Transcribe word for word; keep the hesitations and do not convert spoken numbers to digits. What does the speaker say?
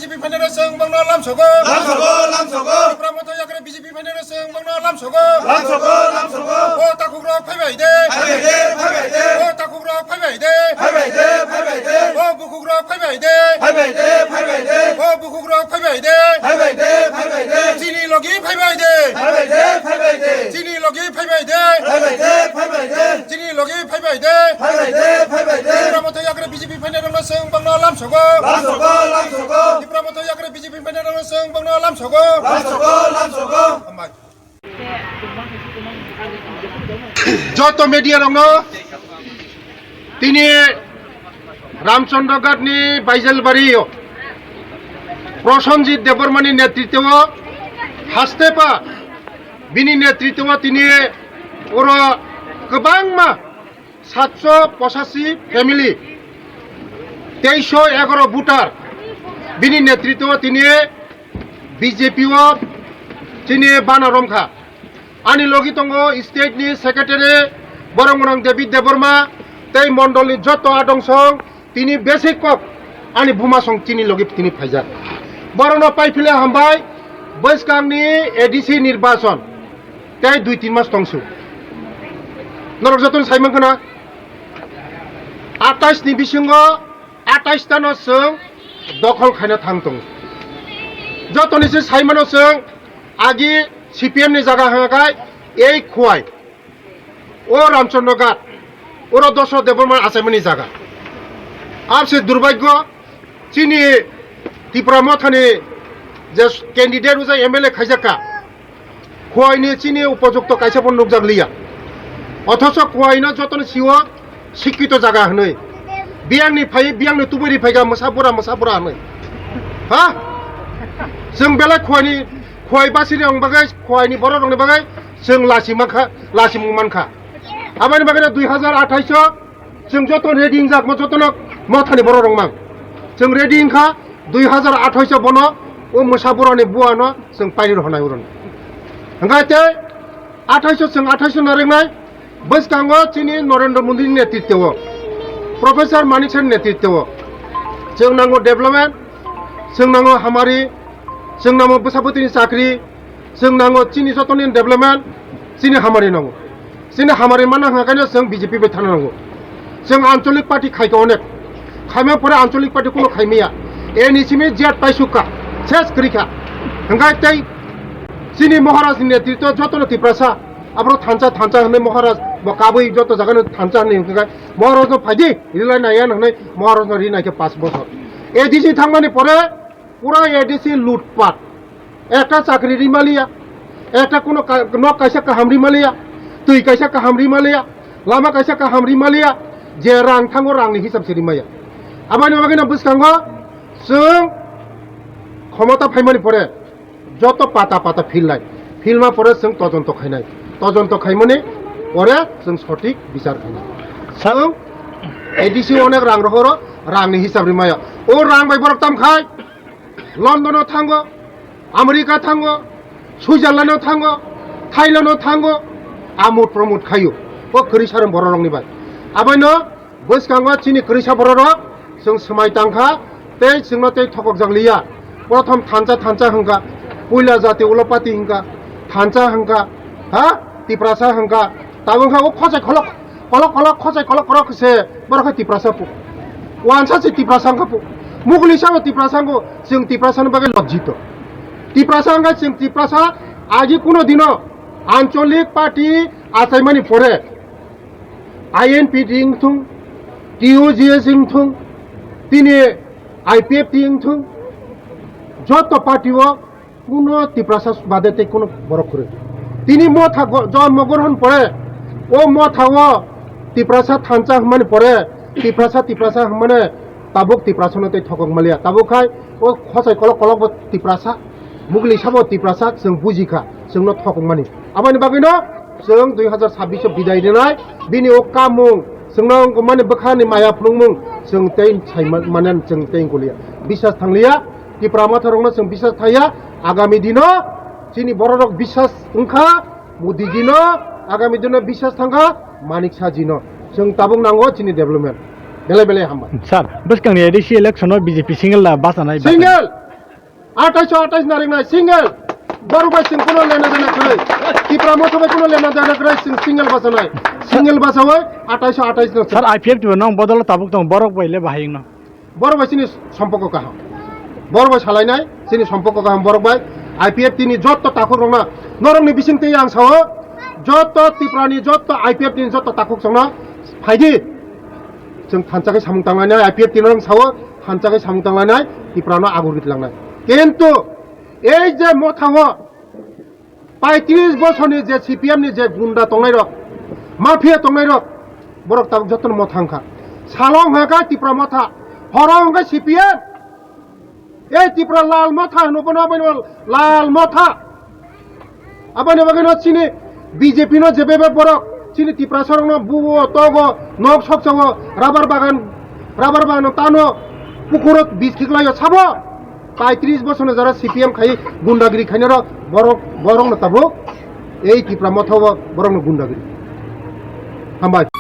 B J P phainai rok chwng bangno lamsogo. Lamsogo, lamsogo. Tipra Motha yakre B J P phainai rok chwng bangno lamsogo. Lamsogo, lamsogo. O takhuk rok phaibai de. Phaibai de, phaibai de. O takhuk rok phaibai de. Phaibai de, phaibai de. O bukhuk rok phaibai de. Phaibai de, phaibai de. O bukhuk rok phaibai de. Phaibai de, phaibai de. Chini logi phaibai de. Phaibai de, phaibai de. Chini logi phaibai de. Phaibai de, phaibai de. Chini logi phaibai de. Phaibai de, phaibai de. Tipra Motha yakre B J P phainai rokno chwng bangno lamsogo. Lamsogo, lamsogo. Tipra Motha yakre B J P phainai rokno chwng bangno lamsogo. Lamsogo, lamsogo. Hambai. Joto media rokno tini Ramchandra Ghat ni Baijalbari o Prosenjit Debbarma ni netritwo o Hastepa bini netritwo o tini oro kwbangma satso pochashi family, teisho egaro voter, bini netritwo tini B J P o chini bana romkha. Ani logi tongo state ni secretary borok gwnang David Debbarma tei mondol ni joto adong song tini besi kok ani buma song chini logi tini phaijak. Borokno pai phile hambai, bwskang ni A D C nirbachon tei dui tin mas tongsu. Norok jotono sai mankha na, atais ni bisingo atais ta no chwng dokhol khaina thang tongo. Jotoni se sai mano chwng agi C P M ni jaga hwnga khai ei Khowai, o Ramchandra Ghat, oro Dosra Debbarma achaimani jaga. Abse durbhagyo chini Tipra Mothani je candidate ujai M L A khaijakka. Khowai ni chini upojukto kaisa bo nukjak liya. Othocho Khowai no jotono siwo sikkito jaga hwnwi. Biyang ni phai, biyang ni tubui ri phaikha mwsa bura, mwsa bura hwnwi. Ha? Chwng belai Khowai ni, Khowai basi rok ni bagwi, Khowai ni borok rok ni bagwi chwng lachima kha, lachimung mankha. Aboni bagwi no dui hazar athais o chwng joto ready wngjak, mo jotono Mothani borok rok mang. Chwng ready wngkha, dui hazar athais o bono o mwsa boroni buano chwng pairi rw hwnai oro. Hwnkhe tei athais o chwng athais o narwknai, bwskango chini Narendra Modi ni netritwo o, Professor Manik Saha ni netritwo o chwng nango development, chwng nango hamari, chwng nango bwsabwtwini chakri, chwng nango chini jotoni development, chini hamari nango. Chini hamari mana hwnga kaino chwng B J P bai thana nango. Chwng ancholik party khaika onek. Khaima pore ancholik party kuno khaimaya. Eni simi jet paisukha. Ses kwrwikha. Hwnkhe tei chini Maharaj ni netritwo jotono Tiprasa. Abro thansa thansa hwnwi Maharaj bo kabui joto jagano thansa hwnwi hwnkhe Maharaj no phaidi rilai naiya hwnwi Maharaj no ri naikhe pash bochor. A D C thangmani pore pura A D C lutpat. Ekta chakri rimaliya, ekta kuno ka-, nok kaisa kaham rimaliya, twi kaisa kaham rimaliya, lama kaisa kaham rimaliya, je rang thango rangni hisab se rimaya. Aboni bagwino bwskango chwng khomota phaimani pore joto pata pata phillai, philma pore chwng tojonto khainai, tojonto khaimani pore chwng sothik bichar khainai. Chwng A D C onek rang rohoro, rangni hisab rimaya. O rang bai borok tamkhai London o thango, America thango, Switzerland o thango, Thailand o thango, amut promut khaio. O kwrwi sarong borok rokni bai. Aboino bwskango chini kwrwisa borok rok chwng swmai tangkha tei chwngno tei thokokjak liya. Prothom thansa thansa hwnkha, puila jati ulopati hwnkha, thansa hwnkha, ha, Tiprasa hwnkha, tabuk hwnkha o khosai kholok kolok kolok khosai kolok kolok se borok khe Tiprasa pu. Wansa se Tiprasa wngkha pu. Muguli sabo Tiprasa wngkho, chwng Tiprasa ni bagwi lojjito. Tiprasa wngkha chwng Tiprasa agi kuno dino ancholik party achaimani pore I N P T wngthung, T U J S wngthung, tini I P F T wngthung, joto party o kuno Tiprasa bade tei kuno borok kwrwi. Tini motha go-, jonmo grohon pore, o motha o Tiprasa thansa hwnmani pore, Tiprasa, Tiprasa hwnmani tabuk Tiprasano tei thokok maliya. Tabuk khai o khosai kolok kolok bo Tiprasa, mugli sabo Tiprasa, chwng bujikha, chwngno thokok mani. Aboni bagwino chwng dui hazar sabbish o bidai rinai, bini o kamung, chwngno wngkha mani bwkhani maya phunukmung, chwng tei sai ma-, mane chwng tei wngkoliya. Bisas thangliya, Tipra Motha rokno chwng bisas thaya, agami dino chini borok rok bisas wngkha, Modi jino agami dino bisas thangkha, Manik Saha jino. Chwng tabuk nango chini development. Belai belai hambai. Sir, bwskangni A D C election o B J P single da bachanai? Single! Atais atais naringnai single. Borok bai sing kuno lena dena kwrwi. Tipra motha bai kuno lena dena kwrwi, sing single basa nai. Single basa wai atais atais no. Sir, I P F T nong bodol tabuk tong borok bai le bahai no. Borok bai sini sompoko kaham. Borok bai salainai sini sompoko kaham borok bai. I P F T ni jotto takhuk rokna norok ni bising tei ang sao. Jotto Tipra ni jotto I P F T ni jotto takhuk songno phaidi. Chwng thansa khe samung tanglainai, I P F T norok sao, thansa khe samung tanglainai, Tipra no agur gitlangnai. Kintu ei je motha o paitris bosorni je C P M ni je gunda tongnairok, mafia tongnairok, borok tabuk jotono motha wngkha. Salo wngkha khe Tipra motha, horo wngkha C P M. Ei Tipra lal motha hwno bono, abono lal motha. Aboni bagwino chini B J P no jebebe borok chini Tiprasa rokno buo togo, nok sokchao, rubber bagan, rubber bagan tano, pukuro biskik laio sabo. Paitris bosorno jara C P M khai gundagiri khainaro borok, borokno tabuk ei Tipra motha o borokno gundagiri. Hambai.